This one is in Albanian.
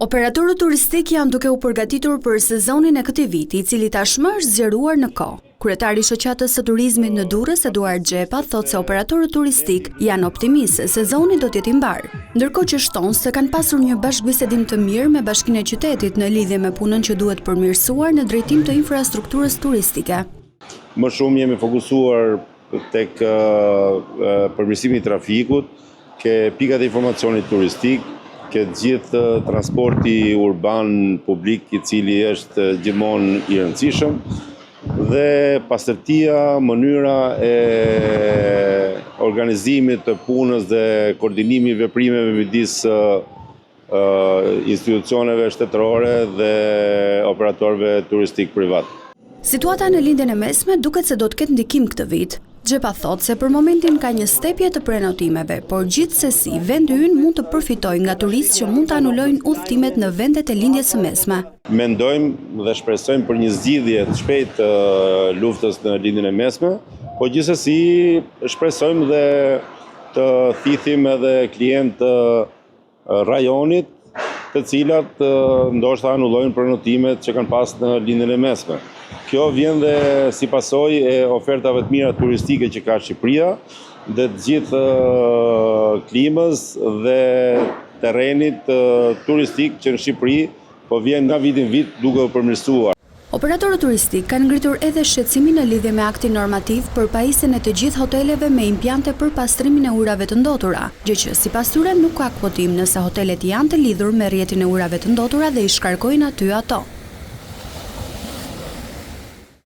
Operatorët turistikë janë duke u përgatitur për sezonin e këtij viti, i cili tashmë është zgjeruar në kohë. Kryetari i Shoqatës së Turizmit në Durrës, Eduard Xhepa, thotë se operatorët turistikë janë optimistë se sezoni do të jetë i mbarë. Ndërkohë që shton se kanë pasur një bashkëbisedim të mirë me bashkinë e qytetit në lidhje me punën që duhet përmirësuar në drejtim të infrastrukturës turistike. Më shumë jemi fokusuar tek përmirësimi i trafikut, ke pikat e informacionit turistik, ke gjithë transporti urban publik i cili është gjithmonë i rëndësishëm dhe pastërtia, mënyra e organizimit të punës dhe koordinimi i veprimeve midis institucioneve shtetërore dhe operatorëve turistikë privatë. Situata në Lindjen e Mesme duket se do të ketë ndikim këtë vit. Xhepa thotë se për momentin ka një stepje të prenotimeve, por gjithsesi vendi ynë mund të përfitojë nga turistë që mund të anulojnë udhëtimet në vendet e Lindjes së Mesme. Mendojmë dhe shpresojmë për një zgjidhje të shpejtë të luftës në Lindjen e Mesme, po gjithsesi shpresojmë dhe të thithim edhe klientë të rajonit, të cilat ndoshta anullojnë prenotimet që kanë pas në Lindjen e Mesme. Kjo vjen dhe si pasojë e ofertave të mira turistike që ka Shqipëria dhe të gjithë klimës dhe terrenit turistik që në Shqipëri po vjen nga viti në vit duke u përmirësuar. Operatorët turistikë kanë ngritur edhe shqetësimin në lidhje me aktin normativ për pajisjen e të gjithë hoteleve me impiante për pastrimin e ujërave të ndotura, gjë që, sipas tyre, nuk ka kuotim nëse hotelet janë të lidhur me rrjetin e ujërave të ndotura dhe i shkarkojnë aty ato.